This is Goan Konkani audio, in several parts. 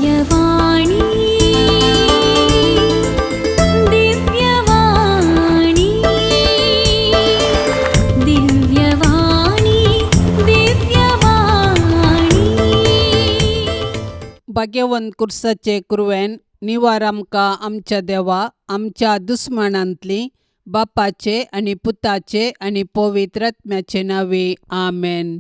दिव्यवाणी, दिव्यवाणी, दिव्यवाणी, दिव्यवाणी. भाग्यवंत कुर्साचे कुरवेन निवार आमकां आमच्या देवा आमच्या दुस्मानांतली बापाचे आनी पुताचे आनी पवित्र आत्म्याचे नांवे आमेन.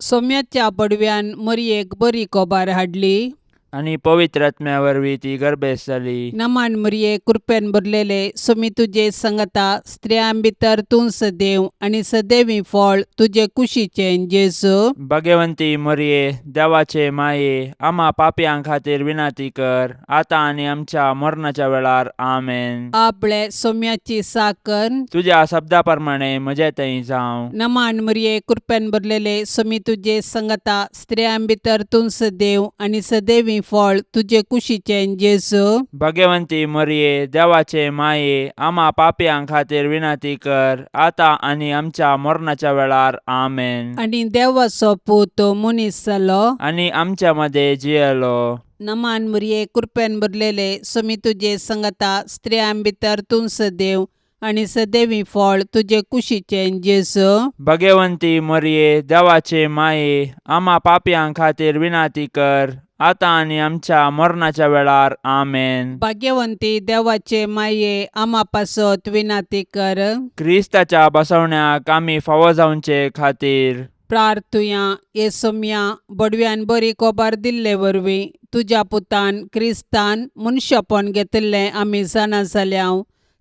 सोम्याच्या बडव्यान मरयेक बरी कोबार हाडली आनी पवित्र आत्म्या वरवीं ती गर्भेस्त जाली. नमान मरये, कृपेन भरलेले, सोमी तुजे संगता, स्त्रियां भितर तूं सदैव आनी सदैवी फळ तुजे कुशीचें जेजू. भगवंती मरये, देवाचे माये, आमा पापयां खातीर विनंती कर, आतां आनी आमच्या मरणाच्या वेळार. आमेन. आपले सोम्याची साकर तुज्या शब्दा प्रमाणे म्हजे थंय जावं. नमान मरये, कृपेन भरलेले, सोमी तुजे संगता, स्त्रियां भितर तूं सदैव आनी सदैवी फळ तुजे कुशीचें जेजू. भगवंती मरये, देवाचे माये, आमा पापयां खातीर विनंती कर, आतां आनी आमच्या मरणाच्या वेळार. आमेन. आनी देवाचो पूत मनीस जालो आनी आमच्या मदें जियेलो. नमान मरये, कृपेन भरलेले, सोमी तुजे संगता, स्त्रियां भितर तूं सदैव आनी सदैवी फळ तुजे कुशीचें जेजू. भगवंती मरये, देवाचे माये, आमा पापयां खातीर विनंती कर, आतां आनी आमच्या मरणाच्या वेळार. आमेन. भाग्यवंती देवाचे माये, आमा पासत विनंती कर. क्रिस्ताच्या बसवण्याक आमी फावो जावचे खातीर प्रार्थुया. ये सोम्या, बडव्यान बरी कोबार दिल्ले वरवीं तुज्या पुतान क्रिस्तान मनशापण घेतिल्लें आमी जाणा जाल्या.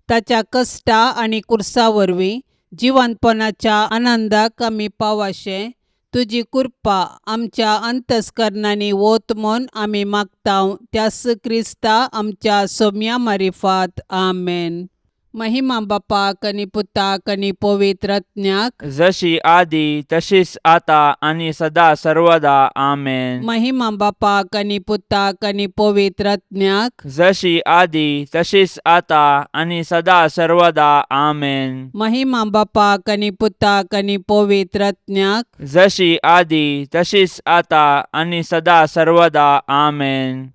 ताच्या कश्टा आनी कुर्सा वरवीं जिवंतपणाच्या आनंदाक आमी पावाशें तुजी कृपा आमच्या अंतस्करणांनी वत म्हूण आमी मागता, त्यास क्रिस्ता आमच्या सोम्या मारिफात. आमेन. महिमा बापाक आनी पुताक आनी पवित्र आत्म्याक. जशी आदी तशीच आता आनी सदा सर्वदा. आमेन. महिमा बापाक आनी पुताक आनी पवित्र आत्म्याक. जशी आदी तशीच आता आनी सदा सर्वदा. आमेन. महिमा बापाक आनी पुताक आनी पवित्र आत्म्याक. जशी आदी तशीच आता आनी सदा सर्वदा. आमेन.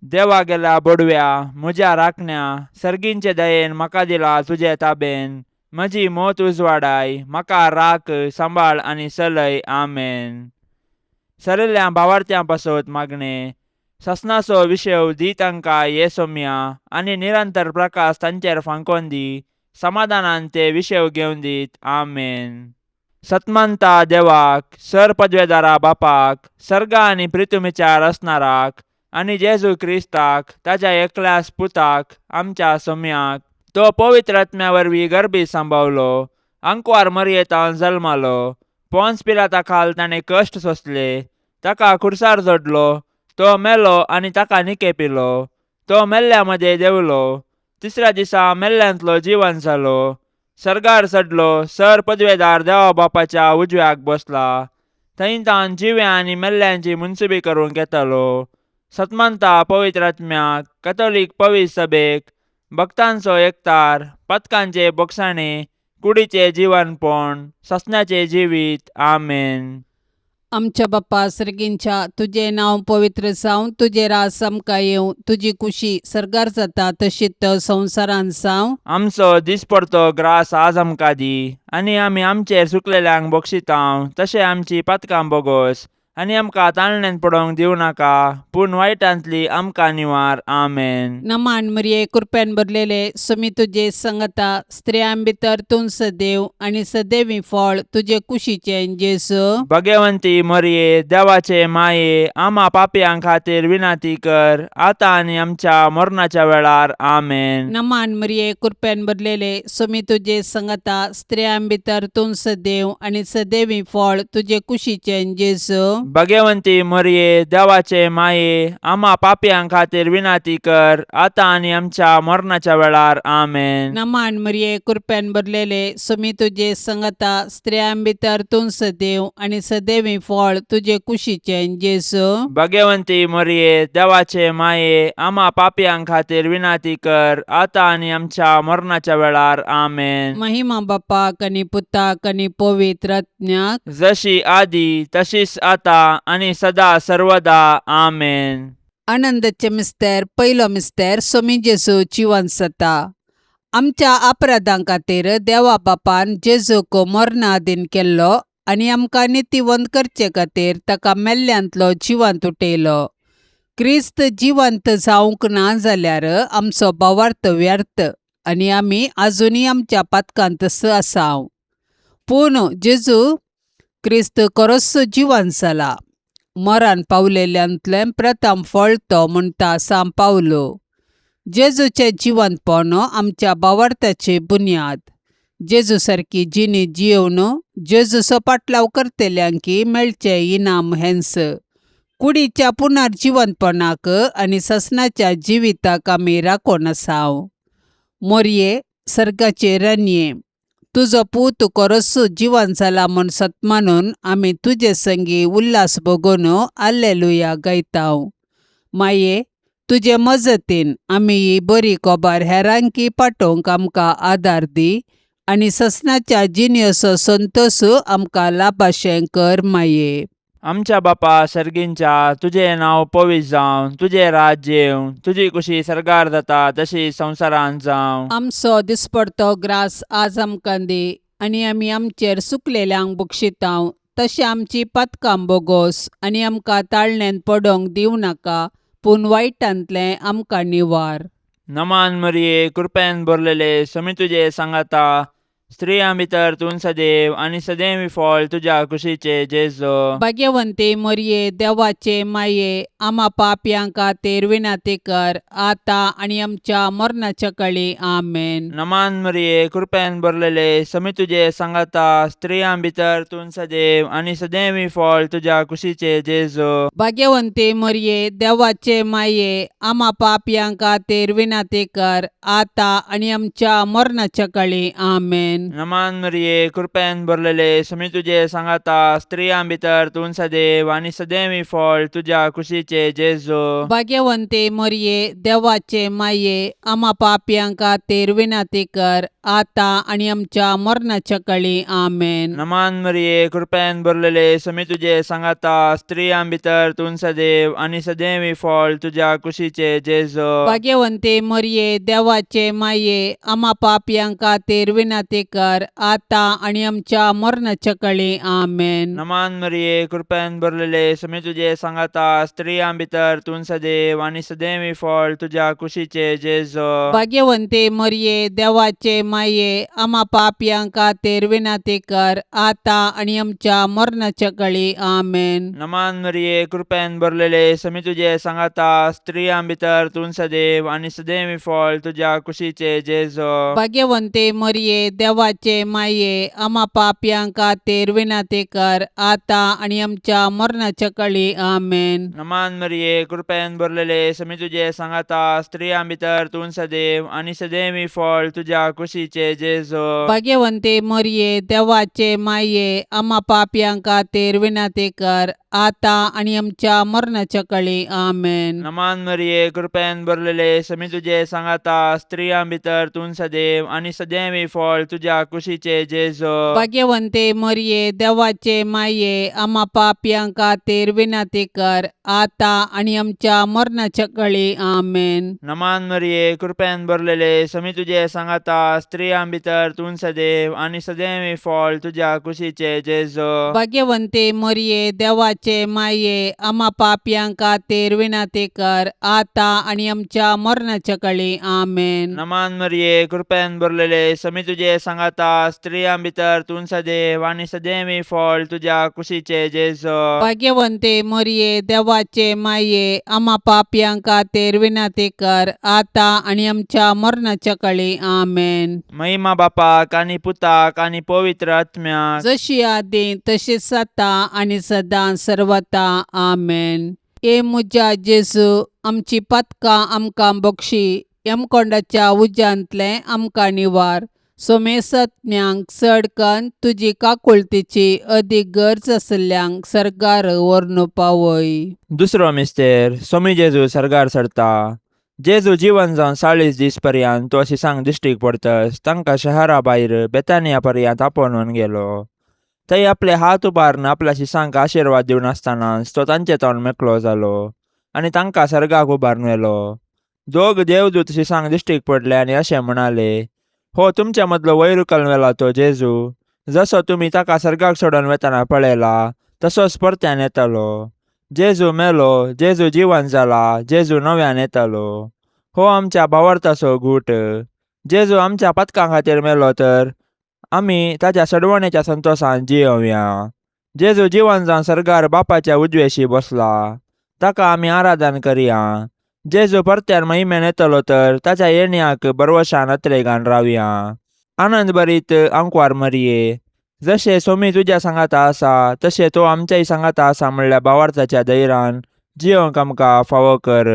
देवा गेल्या बडव्या, म्हज्या राखण्या, सर्गींचे दयेन म्हाका दिला तुजे ताबेन. म्हजी मोत उजवाडाय, म्हाका राख, सांबाळ आनी चलय. आमेन. सरिल्ल्या भावार्थ्यां पासत मागणें. ससनाचो विशेव दी तांकां ये सोम्या, आनी निरंतर प्रकाश तांचेर फांकोन दी. समाधानान ते विशेव घेवन दीत. आमेन. सतमंता देवाक, सर पदवेदारा बापाक, सर्गा आनी प्रितुमीच्या रचणाराक, आनी जेजू क्रिस्ताक, ताच्या एकल्याच पुताक, आमच्या सोम्याक, तो पवित्र आत्म्या वरवीं गर्भी सांबावलो, आंकवार मरयेतान जल्मालो, पोन्स पिलाता खाल ताणें कश्ट सोंसले, ताका खुर्सार जोडलो, तो मेलो आनी ताका निकेपिलो, तो मेल्ल्या मदें देंवलो, तिसऱ्या दिसा मेल्ल्यांतलो जिवन जालो, सर्गार चडलो, सर पदवेदार देवा बापाच्या उजव्याक बसला, थंय तावन जिव्या आनी मेल्ल्यांची मुनसुबी करूंक येतालो. सतमंता पवित्र आत्म्याक, कथोलीक पवित्र सभेक, भक्तांचो एकतार, पथकांचे बोगसाणे, कुडीचे जिवनपण, ससनाचें जिवीत. आमेन. आमच्या बाप्पा सर्गींच्या, तुजें नांव पवित्र जावं, तुजें राज आमकां येवं, तुजी कुशी सर्गार जाता तशीच संवसारांत जावं. आमचो दिसपडतो ग्रास आज आमकां दी, आनी आमी आमचेर चुकलेल्यांक बक्षितांव तशें आमची पातकां बोगोस, आनी आमकां ताळण्यांत पडोवंक दिवं नाका, पूण वायटांतली आमकां निवार. आमेन. नमान मरये, कृपेन भरलेले, सोमी तुजे संगता, स्त्रियां भितर तूं सदैव आनी सदैवी फळ तुजे कुशीचें जेजू. भगवंती मरये, देवाचे माये, आमा पापयां खातीर विनंती कर, आतां आनी आमच्या मरणाच्या वेळार. आमेन. नमान मरये, कृपेन भरलेले, सोमी तुजे संगता, स्त्रियां भितर तूं सदैव आनी सदैवी फळ तुजे कुशीचें जेजू. भगवंती मरये, देवाचे माये, आमा पापयां खातीर विनंती कर, आतां आनी आमच्या मरणाच्या वेळार. आमेन. नमान मरये, कृपेन भरलेले, सोमी तुजे संगता, स्त्रियां भितर तूं सदैव आनी सदैवी फळ तुजे कुशीचें जेजू. भगवंती मरये, देवाचे माये, आमा पापयां खातीर विनंती कर, आतां आनी आमच्या मरणाच्या वेळार. आमेन. महिमा बापाक आनी पुताक आनी पवित्र आत्म्याक. जशी आदी तशीच आता आनी सदा सर्वदा. आमेन. आनंदाचे मिस्तेर पयलो मिस्तेर सोमी जेजू जिवन जाता. आमच्या अपराधां खातीर देवा बापान जेजूक मरणा आदीन केल्लो आनी आमकां नितीवंत करचे खातीर ताका मेल्ल्यांतलो जिवंत उठयलो. क्रिस्त जिवंत जावंक ना जाल्यार आमचो भावार्थ व्यर्थ आनी आमी आजुनूय आमच्या पातकांतच आसाव. पूण जेजू क्रिस्त खरोच जिवन जाला. मरण पावलेल्यांतलें प्रथम फळ तो म्हणटा सांव पावलो. जेजूचें जिवंतपण आमच्या भावार्थाची बुन्याद. जेजू सारकी जिणी जियेवन जेजूचो पाटलाव करतल्यांकी मेळचें इनाम हेंच. कुडीच्या पुनर्जिवंतपणाक आनी ससनाच्या जिविताक आमी राखून आसाव. मोरये सर्गाचे राणये, तुजो पूत खरोच जिवन जाला म्हूण सतमानून आमी तुजे संगी उल्हास भोगून आल्लेलुया गायताव. माये, तुजे मजतीन आमी ही बरी खबर हेरांकी पाटोवंक आमकां आदार दी आनी ससनाच्या जिणेचो संतोश आमकां लाभाशें कर माये. आमच्या बापा सर्गींच्या, तुजें नांव पवित्र जावं, तुजें राज्य येवं, तुजी कुशी सर्गार जाता तशी संवसारांत जावं. आमचो दिसपडतो ग्रास आज आमकां दी आनी आमी आमचेर सुकलेल्यांक बक्षितांव तशें आमची पातकां बोगोस आनी आमकां ताळण्यांत पडोवंक दिवं नाका, पूण वायटांतलें आमकां निवार. नमान मरिये, कृपेन भरलेले, समी तुजे सांगाता, स्त्रियां भितर तूं सदैव आनी सदैव फळ तुज्या कुशीचे जेजू. भाग्यवंती मरये, देवाचे माये, आमा पापयां खातीर विनंती कर आतां आनी आमच्या मरणाच्या कळी. आमेन. नमान मरिये, कृपेन भरलेले, समी तुजे सांगाता, स्त्रियां भितर तूं सदैव आनी सदैव फळ तुज्या कुशीचे जेजू. भाग्यवंती मरये, देवाचे माये, आमा पापयां खातीर विनंती कर आतां आनी आमच्या मरणाच्या कळी. आमेन. नमान मरिये, कृपेन भरलेले, समी तुजे सांगाता, स्त्रियां भितर तूं सदैव आनी सदैव फळ तुज्या कुशीचे जेजू. भाग्यवंती मरये, देवाचे माये, आमा पापयां खातीर विनंती कर आतां आनी आमच्या मरणाच्या कळी. आमेन. नमान मरिये, कृपेन भरलेले, समी तुजे सांगाता, स्त्रियां भितर तूं सदैव आनी सदैव फळ तुज्या कुशीचे जेजू. भाग्यवंती मरये, देवाचे माये, आमा पापयां खातीर विनंती कर आतां आनी आमच्या मरणाच्या कळी. आमेन. नमान मरिये, कृपेन भरलेले, समी तुजे सांगाता, स्त्रियां भितर तूं सदैव आनी सदैव फळ तुज्या कुशीचे जेजू. भाग्यवंती मरये, देवाचे माये, आमा पापयां खातीर विनंती कर आतां आनी आमच्या मरणाच्या कळी. आमेन. नमान मरिये, कृपेन भरलेले, समी तुजे सांगाता, स्त्रियां भितर तूं सदैव आनी सदैव फळ तुज्या कुशीचे जेजू. भाग्यवंती मरये, देवाचे माये, आमा पापयां खातीर विनंती कर आतां आनी आमच्या मरणाच्या कळी. आमेन. नमान मरिये, कृपेन भरलेले, समी तुजे सांगाता, स्त्रियां भितर तूं सदैव आनी सदैव फळ तुज्या कुशीचे जेजू. भाग्यवंती मरये, देवाचे माये, आमा पापयां खातीर विनंती कर आतां आनी आमच्या मरणाच्या कळी. आमेन. नमान मरिये, कृपेन भरलेले, समी तुजे सांगाता, स्त्रियां भितर तूं सदैव आनी सदैव फळ तुज्या कुशीचे जेजू. भाग्यवंती मरये, देवाचे माये, आमा पापयां खातीर विनंती कर आतां आनी आमच्या मरणाच्या कळी. आमेन. नमान मरिये, कृपेन भरलेले, समी तुजे सांगाता, स्त्रियां भितर तूं सदैव आनी सदैव फळ तुज्या कुशीचे जेजू. भाग्यवंती मरये, देवाचे माये, आमा पापयां खातीर विनंती कर आतां आनी आमच्या मरणाच्या कळी. आमेन. नमान मरिये, कृपेन भरलेले, समी तुजे सांगाता, स्त्रियां भितर तूं सदैव आनी सदैव फळ तुज्या कुशीचे जेजू. भाग्यवंती मरये, देवाचे माये, आमा पापयां खातीर विनंती कर आतां आनी आमच्या मरणाच्या कळी. आमेन. महिमा बापाक आनी पुताक आनी पवित्र आत्म्याक, जशी आदी तशीच आतां आनी सदां सर्वता. आमेन. ए म्हज्या जेजू, आमची पातकां आमकां बक्षी, यमकोंडाच्या उज्यांतलें आमकां निवार, सोमेसज्ञांक चड कन्न तुजी काकुळतीची अदीक गरज आशिल्ल्यांक सर्गार व्हरून पावय. दुसरो मिस्तेर सोमी जेजू सर्गार सरता. जेजू जिवन जावन 40 दीस पर्यंत तो शिसांक दिश्टीक पडतस तांकां शहरा भायर बेतानिया पर्यंत आपोवन गेलो. थंय आपले हात उबारून आपल्या शिसांक आशिर्वाद दिवन आसतनाच तो तांचे तोंड मेकळो जालो आनी तांकां सर्गाक उबारून व्हेलो. दोग देवदूत शिसांक दिश्टीक पडले आनी अशें म्हणाले, हो तुमच्या मदलो वयर उखलून व्हेला तो जेजू, जसो तुमी ताका सर्गाक सोडून वेतना पळयला तसोच परत्यान येतलो. जेजू मेलो, जेजू जिवन जाला, जेजू नव्यान येतलो. हो आमच्या भावार्थाचो गूट. जेजू आमच्या पातकां खातीर मेलो तर आमी ताच्या सडवणेच्या संतोशान जियोवया. जेजू जिवन जावन सर्गार बापाच्या उजवेशी बसला, ताका आमी आराधन करया. जेजू परत्यान महिमेन येतलो तर ताच्या येण्याक बरवशान अत्रेगान रावया. आनंद भरीत आंकवार मरये, जशें सोमी तुज्या सांगाता आसा तशें तो आमच्याय सांगाता आसा म्हणल्या भावार्थाच्या धैरान जियोंक आमकां फावो कर.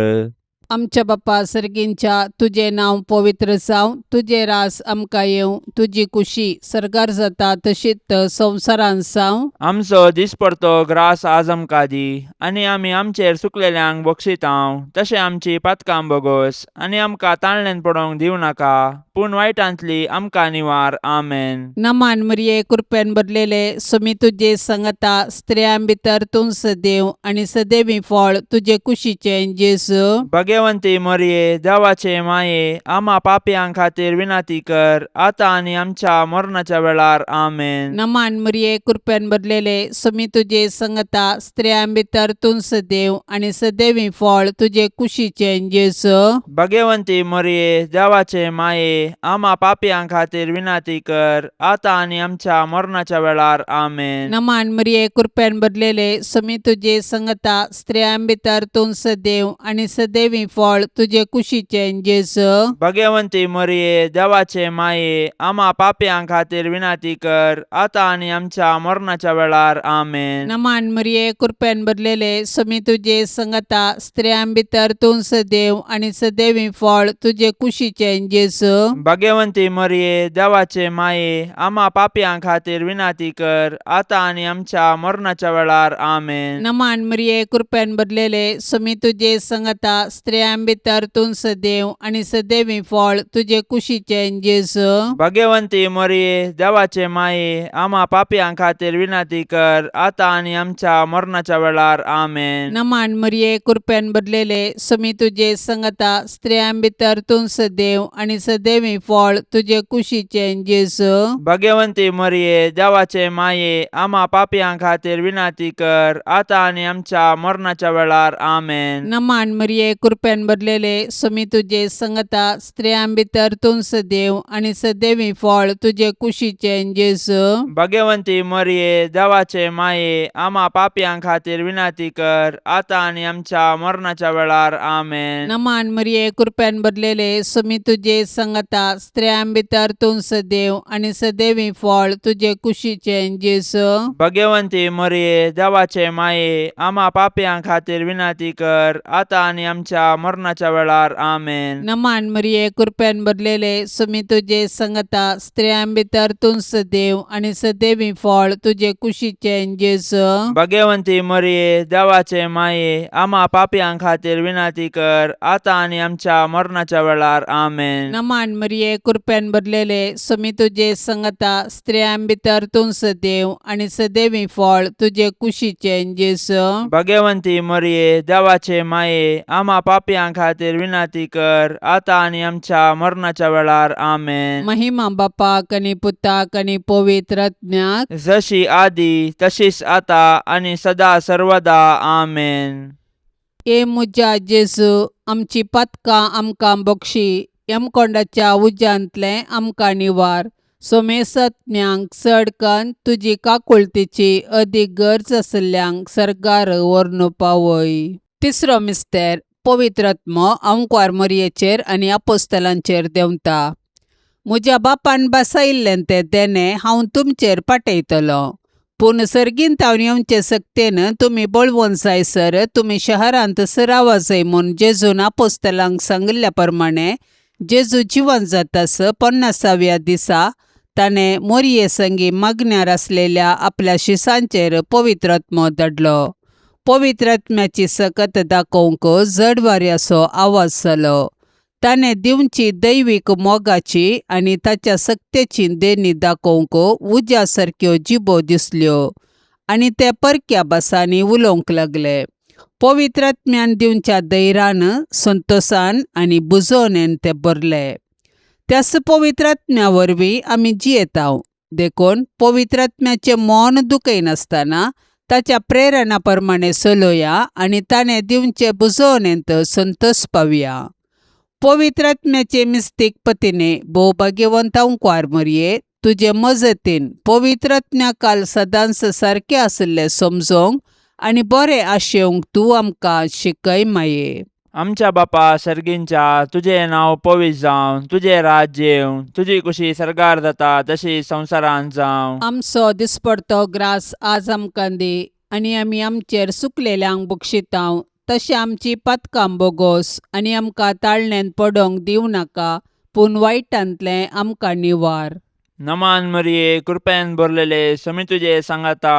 आमच्या बापा सर्गींच्या, तुजें नांव पवित्र जावं, तुजें रास आमकां येवं, तुजी कुशी सर्गार जाता तशीच संवसारांत जावं. आमचो दिसपडतो ग्रास आज आमकां दी, आनी आमी आमचेर चुकलेल्यांक बक्षितांव तशें आमची पातकां बोगोस, आनी आमकां ताळण्यान पडोवंक दिवं नाका, पूण वायटांतली आमकां निवार. आमेन. नमान मरिये, कृपेन भरलेले, सुमी तुजे संगता, स्त्रियां भितर तूं सदैव आनी सदैवी फळ तुजे कुशीचें जेजू. भगवंती मरये, देवाचे माये, आमा पापयां खातीर विनंती कर, आतां आनी आमच्या मरणाच्या वेळार. आमेन. नमान मरिये, कृपेन भरलेले, सुमी तुजे संगता, स्त्रियां भितर तूं सदैव आनी सदैवी फळ तुजे कुशीचें जेजू. भगवंती मरये, देवाचे माये, आमा पापयां खातीर विनंती कर, आतां आनी आमच्या मरणाच्या वेळार. आमेन. नमान मरिये, कृपेन भरलेले, सुमी तुजे संगता, स्त्रियां भितर तूं सदैव आनी सदैवी फळ तुजे कुशीचें जेजू. भगवंती मरये, देवाचे माये, आमा पापयां खातीर विनंती कर, आतां आनी आमच्या मरणाच्या वेळार. आमेन. नमान मरिये, कृपेन भरलेले, सुमी तुजे संगता, स्त्रियां भितर तूं सदैव आनी सदैवी फळ तुजे कुशीचें जेजू. भगवंती मरये, देवाचे माये, आमा पापयां खातीर विनंती कर, आतां आनी आमच्या मरणाच्या वेळार. आमेन. नमान मरिये, कृपेन भरलेले, सुमी तुजे संगता, स्त्रियां भितर तूं सदैव आनी सदैवी फळ तुजे कुशीचें जेजू. भगवंती मरये, देवाचे माये, आमा पापयां खातीर विनंती कर, आतां आनी आमच्या मरणाच्या वेळार. आमेन. नमान मरिये, कृपेन भरलेले, सुमी तुजे संगता, स्त्रियां भितर तूं सदैव आनी सदैवी फळ तुजे कुशीचें जेजू. भगवंती मरये, देवाचे माये, आमा पापयां खातीर विनंती कर, आतां आनी आमच्या मरणाच्या वेळार. आमेन. नमान मरिये, कृपेन भरलेले, सुमी तुजे संगता, स्त्रियां भितर तूं सदैव आनी सदैवी फळ तुजे कुशीचें जेजू. भगवंती मरये, देवाचे माये, आमा पापयां खातीर विनंती कर, आतां आनी आमच्या मरणाच्या वेळार. आमेन. नमान मरिये, कृपेन भरलेले, सुमी तुजे संगता, स्त्रियां भितर तूं सदैव आनी सदैवी फळ तुजे कुशीचें जेजू. भगवंती मरये, देवाचे माये, आमा पापयां खातीर विनंती कर, आतां आनी आमच्या मरणाच्या वेळार. आमेन. नमान मरिये, कृपेन भरलेले, सुमी तुजे संगता, स्त्रियां भितर तूं सदैव आनी सदैवी फळ तुजे कुशीचें जेजू. भगवंती मरये, देवाचे माये, आमा पापयां खातीर विनंती कर, आतां आनी आमच्या मरणाच्या वेळार. आमेन. नमान मरिये, कृपेन भरलेले, सुमी तुजे संगता, स्त्रियां भितर तूं सदैव आनी सदैवी फळ तुजे कुशीचें जेजू. भगवंती मरये, देवाचे माये, आमा पापयां खातीर विनंती कर, आतां आनी आमच्या मरणाच्या वेळार. आमेन. महिमा बापाक आनी पुताक आनी पवित्र आत्म्याक, जशी आदी तशीच आता आनी सदा सर्वदा. आमेन. ए म्हज्या जेजू, आमची पातकां आमकां बक्षी, यमकोंडाच्या उज्यांतलें आमकां निवार, सोमेसत्म्यांक चड कन्न तुजी काकुळतीची अदीक गरज आशिल्ल्यांक सर्गार व्हरून पावय. तिसरो मिस्तेर, पवित्र आत्मो आंकवार मरयेचेर आनी आपोस्तलांचेर देंवता. म्हज्या बापान बसयिल्लें तें देणें हांव तुमचेर पाठयतलो, पूण सर्गींत हांव येवचे सक्तेन तुमी बळवंत जायसर तुमी शहरांत सरावा जाय म्हूण जेजून आपोस्तलांक सांगिल्ल्या प्रमाणे, जेजू जिवन जातास 50व्या दिसा ताणें मोरये संगी मागण्यार आसलेल्या आपल्या शिसांचेर पवित्र आत्मो धाडलो. पवित्र आत्म्याची सकत दाखोवंक जड वाऱ्याचो आवाज जालो. ताणें दिवची दैवीक मोगाची आनी ताच्या सक्तेची देणी दाखोवंक उज्या सारक्यो जिबो दिसल्यो आनी ते परक्या भासांनी उलोवंक लागले. पवित्र आत्म्यान दिवच्या धैर्यान संतोसान आनी बुजोवणेन ते भरले. त्याच पवित्र आत्म्या वरवीं आमी जियेतांव. देखून पवित्र आत्म्याचें मन दुखयनासतना ताच्या प्रेरणा प्रमाणें चलोवया आनी ताणें दिवचे बुजोवणेंत संतोस पावया. पवित्र आत्म्याचे मिस्तीक पतीने भोव भाग्यवंत अंकवार मरये, तुजे मजतीन पवित्र आत्म्या काल सदांच सारकें आशिल्लें समजोंक आनी बरें आशेवंक तूं आमकां शिकय माये. आमच्या बापा सर्गींच्या, तुजें नांव पवित्र जावं, तुजें राज्य येवं, तुजी कुशी सर्गार जाता तशी संवसारांत जावं. आमचो दिसपडतो ग्रास आज आमकां दी आनी आमी आमचेर सुकलेल्यांक बक्षितांव तशें आमची पातकां बोगोस आनी आमकां ताळण्यांत पडोंक दिवं नाका, पूण वायटांतलें आमकां निवार. नमान मरिये, कृपेन भरलेले, समी तुजे सांगाता,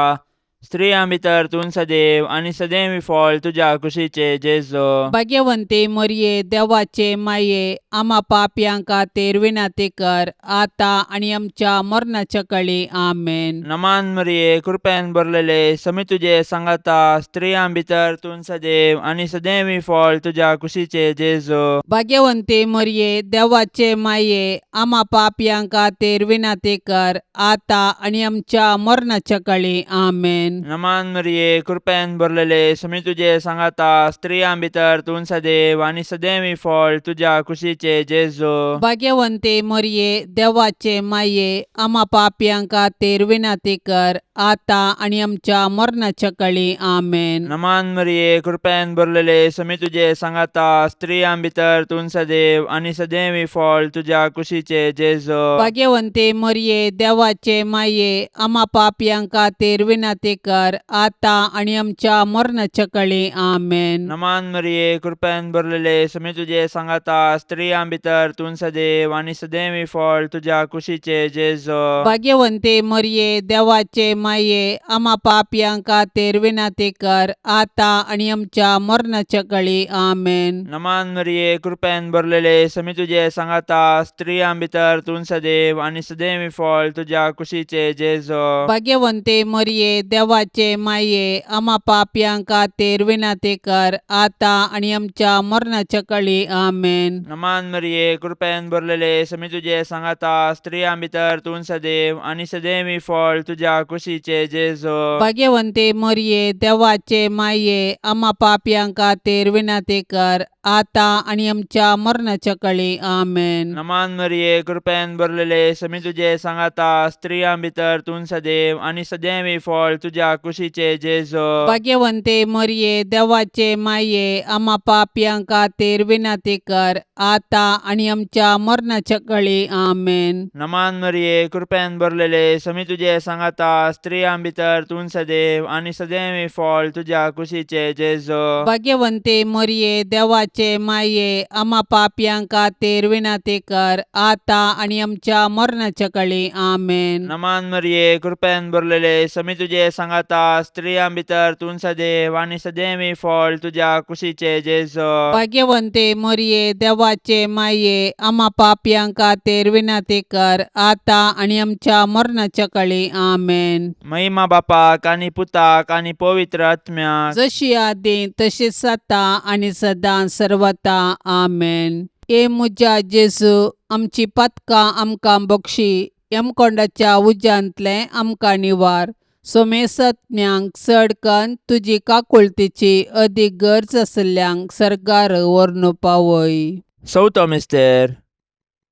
स्त्रियां भितर तूं सदैव आनी सदैव फळ तुज्या कुशीचे जेजो. भाग्यवंती मरये, देवाचे माये, आमा पापयां खातीर विनंती कर आतां आनी आमच्या मरणाच्या कळी. आमेन. नमान मरिये, कृपेन भरलेले, समी तुजे सांगाता, स्त्रियां भितर तूं सदैव आनी सदैव फळ तुज्या कुशीचे जेजो. भाग्यवंती मरये, देवाचे माये, आमा पापयां खातीर विनंती कर आतां आनी आमच्या मरणाच्या कळी. आमेन. नमान मरिये, कृपेन भरलेले, समी तुजे सांगाता, स्त्रियां भितर तूं सदैव आनी सदैव फळ तुज्या कुशीचे जेजो. भाग्यवंती मरये, देवाचे माये, आमा पापयां खातीर विनंती कर आतां आनी आमच्या मरणाच्या कळी. आमेन. नमान मरिये, कृपेन भरलेले, समी तुजे सांगाता, स्त्रियां भितर तूं सदैव आनी सदैव फळ तुज्या कुशीचे जेजो. भाग्यवंती मरये, देवाचे माये, आमा पापयां खातीर विनंती कर आतां आनी आमच्या मरणाच्या कळी. आमेन. नमान मरिये, कृपेन भरलेले, समी तुजे सांगाता, स्त्रियां भितर तूं सदैव आनी सदैव फळ तुज्या कुशीचे जेजो. भाग्यवंती मरये, देवाचे माये, आमा पापयां खातीर विनंती कर आतां आनी आमच्या मरणाच्या कळी. आमेन. नमान मरिये, कृपेन भरलेले, समी तुजे सांगाता, स्त्रियां भितर तूं सदैव आनी सदैव फळ तुज्या कुशीचे जेजो. भाग्यवंती मरये, देवाचे माये, आमा पापयां खातीर विनंती कर आतां आनी आमच्या मरणाच्या कळी. आमेन. नमान मरिये, कृपेन भरलेले, समी तुजे सांगाता, स्त्रियां भितर तूं सदैव आनी सदैव फळ तुज्या कुशीचे जेजो. भाग्यवंती मरये, देवाचे माये, आमा पापयां खातीर विनंती कर आतां आनी आमच्या मरणाच्या कळी. आमेन. नमान मरिये, कृपेन भरलेले, समी तुजे सांगाता, स्त्रियां भितर तूं सदैव आनी सदैव फळ तुज्या कुशीचे जेजो. भाग्यवंती मरये, देवाचे माये, आमा पापयां खातीर विनंती कर आतां आनी आमच्या मरणाच्या कळी. आमेन. नमान मरिये, कृपेन भरलेले, समी तुजे सांगाता, स्त्रियां भितर तूं सदैव आनी सदैव फळ तुज्या कुशीचे जेजो. भाग्यवंती मरये, देवाचे माये, आमा पापयां खातीर विनंती कर आतां आनी आमच्या मरणाच्या कळी. आमेन. नमान मरिये, कृपेन भरलेले, समी तुजे सांगाता, स्त्रियां भितर तूं सदैव आनी सदैव फळ तुज्या कुशीचे जेजो. भाग्यवंती मरये, देवाचे माये, आमा पापयां खातीर विनंती कर आतां आनी आमच्या मरणाच्या कळी. आमेन. महिमा बापाक आनी पुताक आनी पवित्र आत्म्याक, जशी आदी तशीच आतां आनी सदां सर्वता. आमेन. ए म्हज्या जेजू, आमची पातकां आमकां बक्षी, यमकोंडाच्या उज्यांतलें आमकां निवार, सोमेसत्म्यांक चड कन्न तुजी काकुळतीची अदीक गरज आशिल्ल्यांक सर्गार व्हरून पावय. चवथो मिस्तेर.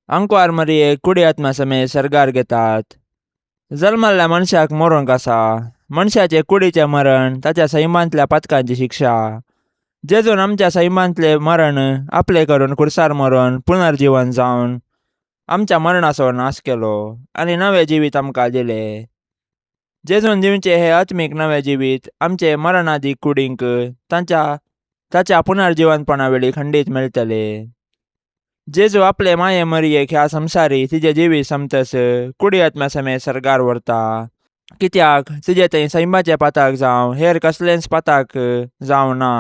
आंकवार मरियेक कुडी आत्मा समेत सर्गार घेतात. जल्मल्ल्या मनशाक मरूंक आसा. मनशाचे कुडीचें मरण ताच्या सैमांतल्या पातकांची शिक्षा. जेजून आमच्या सैमांतलें मरण आपलें करून खुर्सार मरून पुनर्जिवन जावन आमच्या मरणाचो नाश केलो आनी नवें जिवीत आमकां दिलें. जेजून दिवचें हें आत्मीक नवें जिवीत आमचे मरणादी कुडींक तांच्या ताच्या पुनर्जिवनपणा वेळी खंडीत मेळटलें. जेजू आपले माये मरियेक ह्या संवसारी तिजें जिवीत समतस कुडी आत्म्या समेत सर्गार व्हरता, कित्याक तिजे थंय सैमाचें पाताक जावं हेर कसलेंच पाताक जावं ना.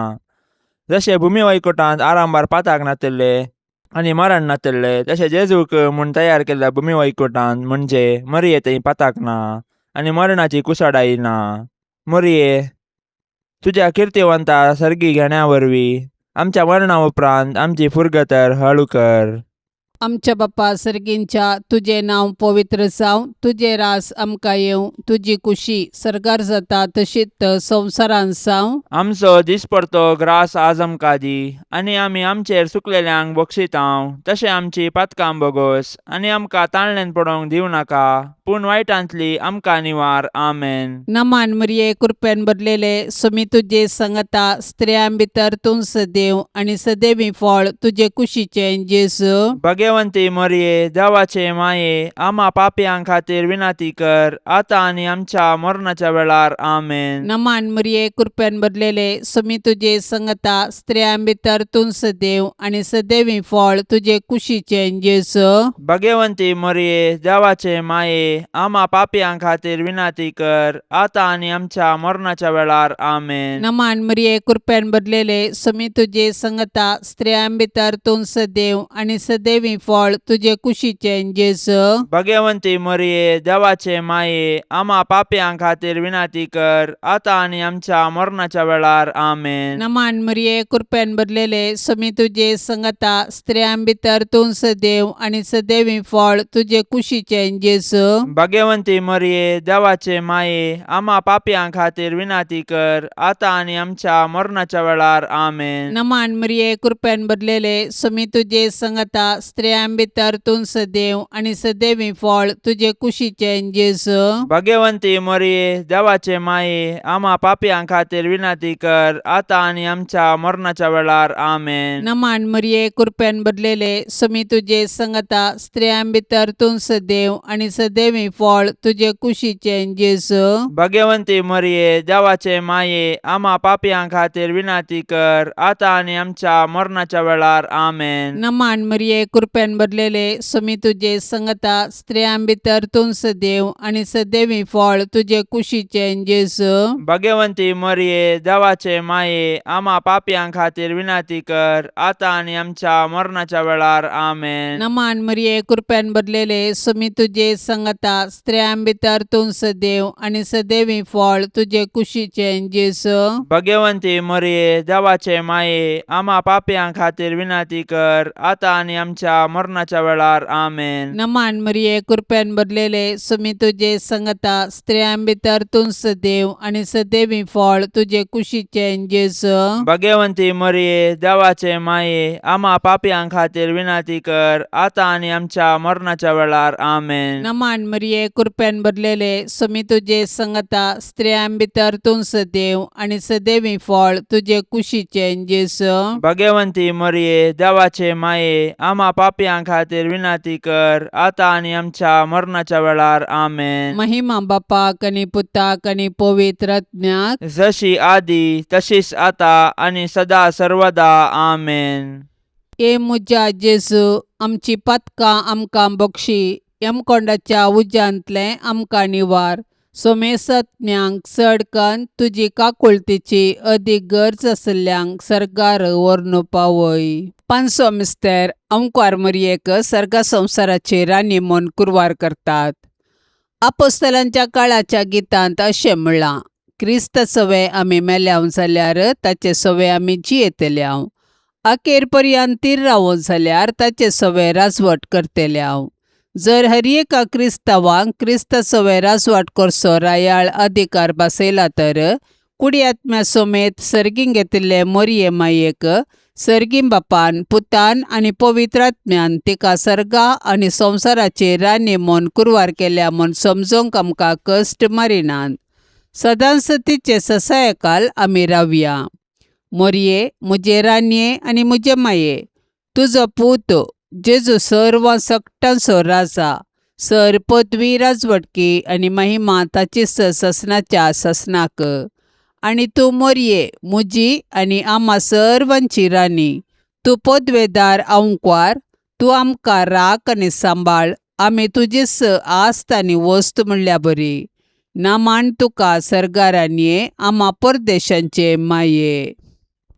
जशें भुमी वैकुटांत आरंभार पाताक नातिल्लें आनी मरण नातिल्लें, तशें जेजूक म्हूण तयार केल्ल्या भुमी वैकुटांत म्हणजे मरिये थंय पाताक ना आनी मरणाची कुसडाय ना. मरिये, तुज्या किर्तिवंता सर्गी घेण्या वरवीं आमच्या मरणा उपरांत आमची फुरगतर हळू कर. आमच्या बापा सर्गींच्या तुजें नांव पवित्र जावं, तुजें रास आमकां येवं, तुजी कुशी सर्गार जाता तशीच संवसारांत जावं. आमचो दिसपडतो ग्रास आज आमकां दी आनी आमी आमचेर सुकलेल्यांक बक्षितांव तशें आमची पातकां बोगोस आनी आमकां ताळण्यान पडोवंक दिवं नाका पूण वायटांतली आमकां निवार. आमेन. नमान मरिये, कृपेन भरलेले, सुमी तुजे संगता, स्त्रियां भितर तूं सदैव आनी सदैवी फळ तुजे कुशीचें जेजू. भगवंती मरिये, देवाचे माये, आमा पापयां खातीर विनंती कर आतां आनी आमच्या मरणाच्या वेळार. आमेन. नमान मरिये, कृपेन भरलेले, सुमी तुजे संगता, स्त्रियां भितर तूं सदैव आनी सदैवी फळ तुजे कुशीचें जेजू. भगवंती मरिये, देवाचे माये, आमा पापयां खातीर विनंती कर आतां आनी आमच्या मरणाच्या वेळार. आमेन. नमान मरिये, कृपेन भरलेले, सुमी तुजे संगता, स्त्रियां भितर तूं सदैव आनी सदैवी फळ तुजे कुशीचें जेजू. भगवंती मरिये, देवाचे माये, आमा पापयां खातीर विनंती कर आतां आनी आमच्या मरणाच्या वेळार. आमेन. नमान मरिये, कृपेन भरलेले, सुमी तुजे संगता, स्त्रियां भितर तूं सदैव आनी सदैवी फळ तुजे कुशीचें जेजू. भगवंती मरिये, देवाचे माये, आमा पापयां खातीर विनंती कर आतां आनी आमच्या मरणाच्या वेळार. आमेन. नमान मरिये, कृपेन भरलेले, सुमी तुजे संगता, स्त्रियां भितर तूं सदैव आनी सदैवी फळ तुजे कुशीचें जेजू. भगवंती मरिये, देवाचे माये, आमा पापयां खातीर विनंती कर आतां आनी आमच्या मरणाच्या वेळार. आमेन. नमान मरिये, कृपेन भरलेले, सुमी तुजे संगता, स्त्रियां भितर तूं सदैव आनी सदैवी फळ तुजे कुशीचें जेजू. भगवंती मरिये, देवाचे माये, आमा पापयां खातीर विनंती कर आतां आनी आमच्या मरणाच्या वेळार. आमेन. नमान मरिये, कृपेन भरलेले, सुमी तुजे संगता, स्त्रियां भितर तूं सदैव आनी सदैवी फळ तुजे कुशीचें जेजू. भगवंती मरिये, देवाचे माये, आमा पापयां खातीर विनंती कर आतां आनी आमच्या मरणाच्या वेळार. आमेन. नमान मरिये, कृपेन भरलेले, सुमी तुजे संगता, स्त्रियां भितर तूं सदैव आनी सदैवी फळ तुजे कुशीचें जेजू. भगवंती मरिये, देवाचे माये, आमा पापयां खातीर विनंती कर आतां आनी आमच्या मरणाच्या वेळार. आमेन. नमान मरिये, कृपेन भरलेले, सुमी तुजे संगता, स्त्रियां भितर तूं सदैव आनी सदैवी फळ तुजे कुशीचें जेजू. भगवंती मरिये, देवाचे माये, आमा पापयां खातीर विनंती कर आतां आनी आमच्या मरणाच्या वेळार. आमेन. नमान मरिये, कृपेन भरलेले, सुमी तुजे संगता, स्त्रियां भितर तूं सदैव आनी सदैवी फळ तुजे कुशीचें जेजू. भगवंती मरिये, देवाचे माये, आमा पापयां खातीर विनंती कर आतां आनी आमच्या मरणाच्या वेळार. आमेन. महिमा बापाक आनी पुताक आनी पवित्र आत्म्याक. जशी आदी तशीच आता आनी सदा सर्वदा. आमेन. ए म्हज्या जेजू, आमची पातकां आमकां बक्षी, यमकोंडाच्या उज्यांतलें आमकां निवार, सोमेसत्म्यांक चड कन्न तुजी काकुळतीची अदीक गरज आशिल्ल्यांक सर्गार व्हरून पावय. पांचसो मिस्तेर अंकवार मरयेक सर्गा संवसाराची राणी म्हूण कुरवार करतात. आपोस्तलांच्या काळाच्या गितांत अशें म्हणलां, क्रिस्त सवे आमी मेल्याव जाल्यार ताचे सवे आमी जियेतल्याव, अखेर पर्यंत तीर रावो जाल्यार ताचे सवे राजवट करतल्याव. जर हर एका क्रिस्तांवांक क्रिस्त सवे राजवाट करचो रायाळ अधिकार बसयला तर कुडी आत्म्या समेत सर्गीं घेतिल्ले मोरये मायेक सर्गीं बापान, पुतान आनी पवित्र आत्म्यान तिका सर्गा आनी संवसाराची राणी म्हूण कुरवार केल्या म्हूण समजूंक आमकां कश्ट मारिनात. सदांच तिचे ससायकाल आमी रावया. मोरये, म्हजे राणये आनी म्हजे माये, तुजो पूत जेजू सर्व सकटांचो राजा, सर पदवी, राजवटकी आनी महिमा ताची ससनाच्या ससनाक. आनी तूं मोरये, म्हजी आनी आमा सर्वांची राणी, तूं पदवेदार आंकवार, तूं आमकां राख आनी सांबाळ, आमी तुजीच आस्त आनी वस्त म्हणल्या बरी. नामान तुका सर्गा राणये, आमा परदेशांचे माये.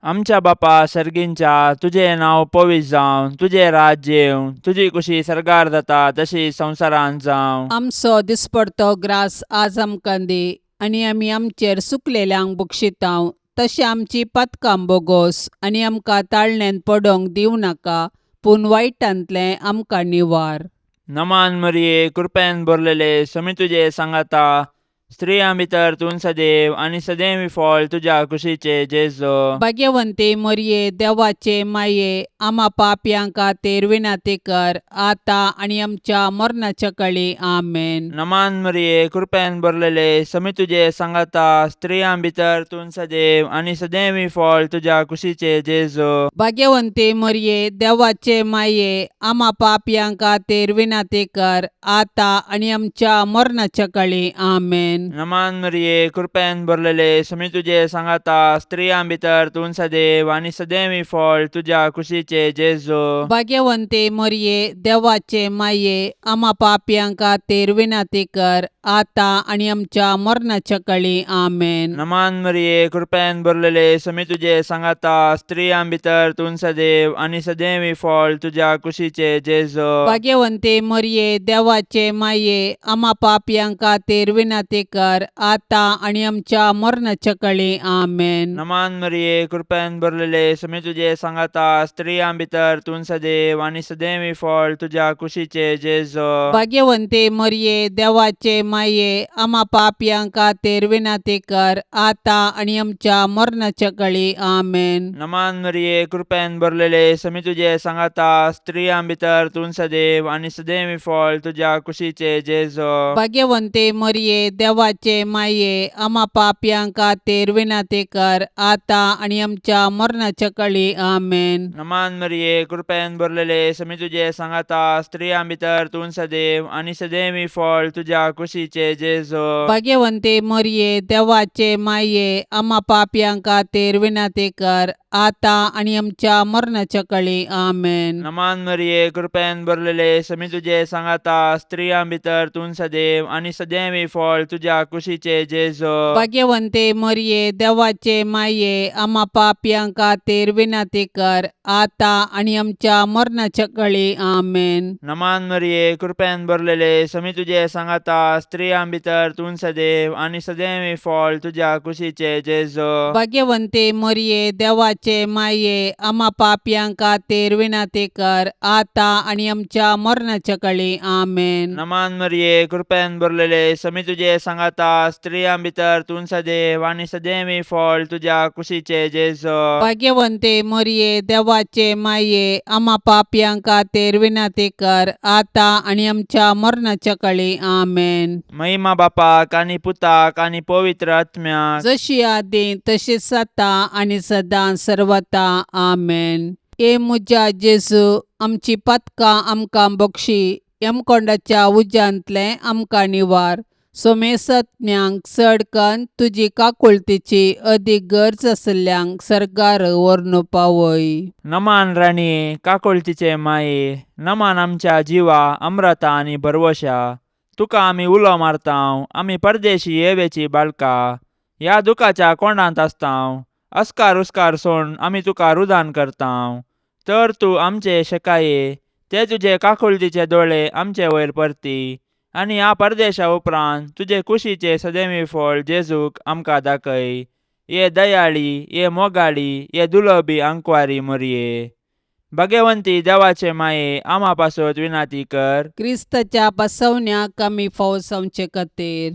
आमच्या बापा सर्गींच्या, तुजें नांव पवित्र जावं, तुजें राज्य येवं, तुजी कुशी सर्गार जाता तशी संवसारांत जावं. आमचो दिसपडतो ग्रास आज आमकां दी आनी आमी आमचेर सुकलेल्यांक बक्षितांव तशें आमची पातकां बोगोस आनी आमकां ताळण्यांत पडोंक दिवं नाका पूण वायटांतलें आमकां निवार. नमान मरिये, कृपेन भरलेले, समी तुजे सांगाता, स्त्रियां भितर तूं सदैव आनी सदैव फळ तुज्या कुशीचे जेजो. भाग्यवंती मरये, देवाचे माये, आमा पापयां खातीर विनंती कर आतां आनी आमच्या मरणाच्या कळी. आमेन. नमान मरिये, कृपेन भरलेले, समी तुजे सांगाता, स्त्रियां भितर तूं सदैव आनी सदैव फळ तुज्या कुशीचे जेजो. भाग्यवंती मरये, देवाचे माये, आमा पापयां खातीर विनंती कर आतां आनी आमच्या मरणाच्या कळी. आमेन. नमान मरिये, कृपेन भरलेले, समी तुजे सांगाता, स्त्रियां भितर तूं सदैव आनी सदैव फळ तुज्या कुशीचे जेजो. भाग्यवंती मरये, देवाचे माये, आमा पापयां खातीर विनंती कर आतां आनी आमच्या मरणाच्या कळी. आमेन. नमान मरिये, कृपेन भरलेले, समी तुजे सांगाता, स्त्रियां भितर तूं सदैव आनी सदैव फळ तुज्या कुशीचे जेजो. भाग्यवंती मरये, देवाचे माये, आमा पापयां खातीर विनंती कर आतां आनी आमच्या मरणाच्या कळी. आमेन. नमान मरिये, कृपेन भरलेले, समी तुजे सांगाता, स्त्रियां भितर तूं सदैव आनी सदैव फळ तुज्या कुशीचे जेजो. भाग्यवंती मरये, देवाचे माये, आमा पापयां खातीर विनंती कर आतां आनी आमच्या मरणाच्या कळी. आमेन. नमान मरिये, कृपेन भरलेले, समी तुजे सांगाता, स्त्रियां भितर तूं सदैव आनी सदैव फळ तुज्या कुशीचे जेजो. भाग्यवंती मरये, देवाचे माये, आमा पापयां खातीर विनंती कर आतां आनी आमच्या मरणाच्या कळी. आमेन. नमान मरिये, कृपेन भरलेले, समी तुजे सांगाता, स्त्रियां भितर तूं सदैव आनी सदैव फळ तुज्या कुशीचे जेजो. भाग्यवंती मरये, देवाचे माये, आमा पापयां खातीर विनंती कर आतां आनी आमच्या मरणाच्या कळी. आमेन. नमान मरिये, कृपेन भरलेले, समी तुजे सांगाता, स्त्रियां भितर तूं सदैव आनी सदैव फळ तुज्या कुशीचे जेजो. भाग्यवंती मरये, देवाचे माये, आमा पापयां खातीर विनंती कर आतां आनी आमच्या मरणाच्या कळी. आमेन. नमान मरिये, कृपेन भरलेले, समी तुजे सांगाता, स्त्रियां भितर तूं सदैव आनी सदैव फळ तुज्या कुशीचे जेजो. भाग्यवंती मरये, देवाचे माये, आमा पापयां खातीर विनंती कर आतां आनी आमच्या मरणाच्या कळी. आमेन. नमान मरिये, कृपेन भरलेले, समी तुजे सांगाता, स्त्रियां भितर तूं सदैव आनी सदैव फळ तुज्या कुशीचे जेजो. भाग्यवंती मरये, देवाचे माये, आमा पापयां खातीर विनंती कर आतां आनी आमच्या मरणाच्या कळी. आमेन. महिमा बापाक आनी पुताक आनी पवित्र आत्म्याक, जशी आदी तशीच आतां आनी सदां सर्वता. आमेन. ए म्हज्या जेजू, आमची पातकां आमकां बक्षी, यमकोंडाच्या उज्यांतलें आमकां निवार, सोमेसत्म्यांक चड कन्न तुजी काकुळतीची अदीक गरज आशिल्ल्यांक सर्गार व्हरून पावय. नमान राणये, काकुळतीचे माये, नमान आमच्या जिवा अम्रता आनी भरवशा, तुका आमी उलो मारतांव, आमी परदेशी येवेची बाळका, ह्या दुखाच्या कोंडांत आसतांव, अस्कार उस्कार सोड आमी तुका रुदान करतांव, तर तूं आमचे शेकाये ते तुजे काकुळतीचे दोळे आमचे वयर परती आनी ह्या परदेशा उपरांत तुजे कुशीचे सदैवी फळ जेजूक आमकां दाखय. ये दयाळी, ये मोगाळी, ये दुलबी आंकवारी मोरये, भगवंती देवाचे माये, आमा पासत विनाती कर. क्रिस्ताच्या बसवण्याक आमी फावसावचे खातीर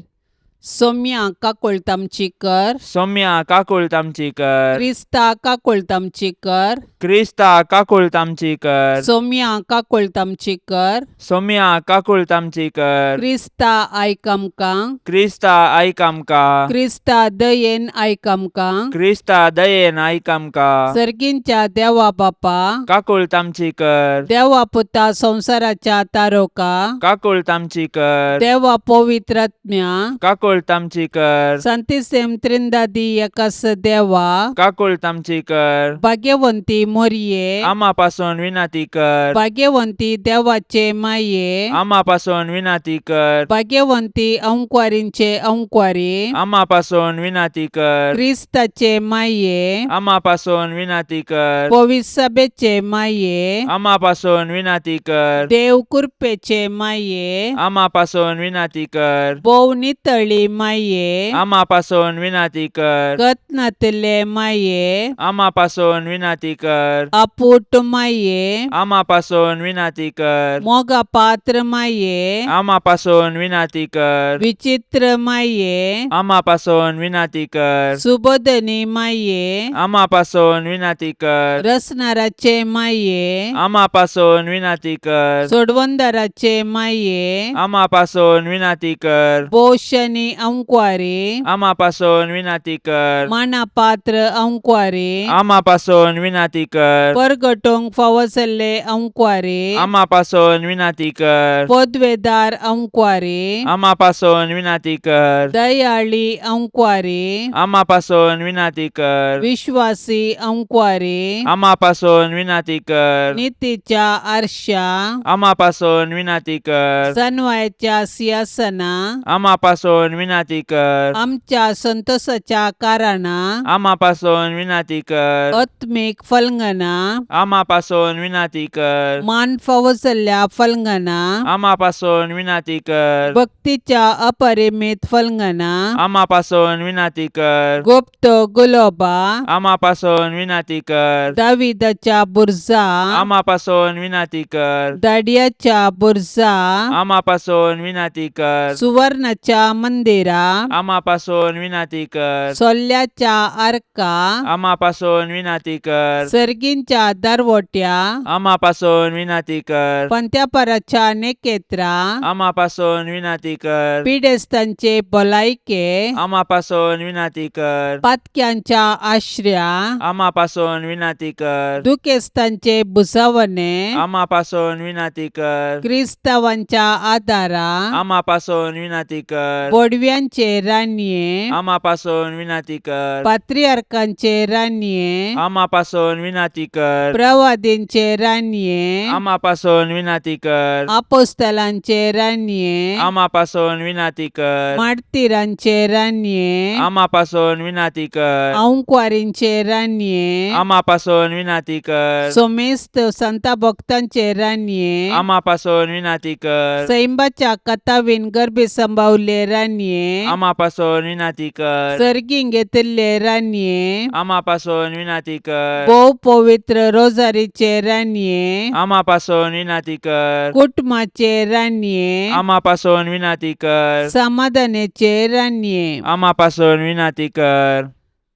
सोम्या काकुळट आमची कर. सौम्या काकुळट आमची कर. क्रिस्ता काकुळट आमची कर. क्रिस्ता काकुळट आमची कर. सोम्या काकुळट आमची कर. सौम्या काकुळट आमची कर. क्रिस्ता आयक आमकां. क्रिस्ता आयक आमकां. क्रिस्ता दयेन आयक आमकां. क्रिस्ता दयेन आयक आमकां. सर्गींच्या देवा बापा, काकुळट आमची कर. देवा पुता संवसाराच्या तारोका, काकुळट आमची कर. देवा पवित्रात्म्या, काकुळट आमची कर. संतिसेम त्रिंदादी एकास देवा, काकुळट आमची कर. भाग्यवंती मोरये, आमा पासून विनाती कर. भाग्यवंती देवाचे माये, आमा पासून विनाती कर. भाग्यवंती अंकवारींचे अंकवारी, आमा पासून विनाती कर. क्रिस्ताचे माये, आमा पासून विनाती कर. पविसभेचे माये, आमा पासून विनाती कर. देव कृपेचे माये, आमा पासून विनाती कर. भोव नितळी नातिल्ली माये, आमा पासून विनाती कर। गत नातिल्ले माये, आमा पासून विनाती कर। अपूट माये, आमा पासून विनाती कर। मोगा पात्र माये, आमा पासून विनाती कर। विचित्र माये, आमा पासून विनाती कर। सुबोधनी माये, आमा पासून विनाती कर। रसनाराचे माये, आमा पासून विनाती कर। सोडवंदाराचे माये, आमा पासून विनाती कर। पोषणी अंक्वारी, आमा पासून विनाती कर। मानापात्र अंक्वारी, आमा पासून विनाती कर। परगटोंक फावो जाल्ले अंक्वारी, आमा पासून विनाती कर। पदवेदार अंक्वारी, आमा पासून विनाती कर। दयाळी अंक्वारी, आमा पासून विनाती कर। विश्वासी अंक्वारी, आमा पासून विनाती कर। नितीच्या आरशा, आमा पासून विनाती कर। सनवायच्या सिंहासना, आमा पासून विनाती कर। आमच्या संतोषाच्या कारणा, आमा पासून विनाती कर। आत्मीक फलंगना, आमा पासून विनाती कर। मान फावो जाल्ल्या फलंगना, आमा पासून विनाती कर। भक्तीच्या अपरिमित फलंगना, आमा पासून विनाती कर। गुप्त गुलोबा, आमा पासून विनाती कर। दाविदाच्या बुर्जा, आमा पासून विनाती कर। दाडियाच्या बुर्जा, आमा पासून विनाती कर। सुवर्णाच्या मंदिरा, आमा पासून विनाती कर। सोल्ल्याच्या आर्का, आमा पासून विनाती कर। सर्गींच्या दारवट्या, आमा पासून विनाती कर। पंत्यापराच्या नेकेत्रा, आमा पासून विनाती कर। पिडेस्तांचे भलायके, आमा पासून विनाती कर। पातक्यांच्या आश्र्या, आमा पासून विनाती कर। दुखेस्तांचे भुजावणे, आमा पासून विनाती कर। क्रिस्तावांच्या आदारा, आमा पासून विनाती कर। बोडव्यांचे रानये, आमा पासून विनाती कर। पात्रियार्कांचे रानये, आमा पासून विनाती कर। प्रवादींचे रानये, आमा पासून विनाती कर। आपोस्तलांचे रानये, आमा पासून विनाती कर। मार्तीरांचे रानये, आमा पासून विनाती कर। अंक्वारींचे रानये, आमा पासून विनाती कर। सोमेस्त संता भक्तांचे रानये, आमा पासून विनाती कर। सैंबाच्या कथावीन गर्भी संभावले रानये, आमा पासून विनाती कर। सर्गीं घेतिल्ले रानये, आमा पासून विनाती कर। भोव पवित्र रोजारीचे रानये, आमा पासून विनाती कर। कुटुंबाचे रानये, आमा पासून विनाती कर। समाधानाचे रानये, आमा पासून विनाती कर।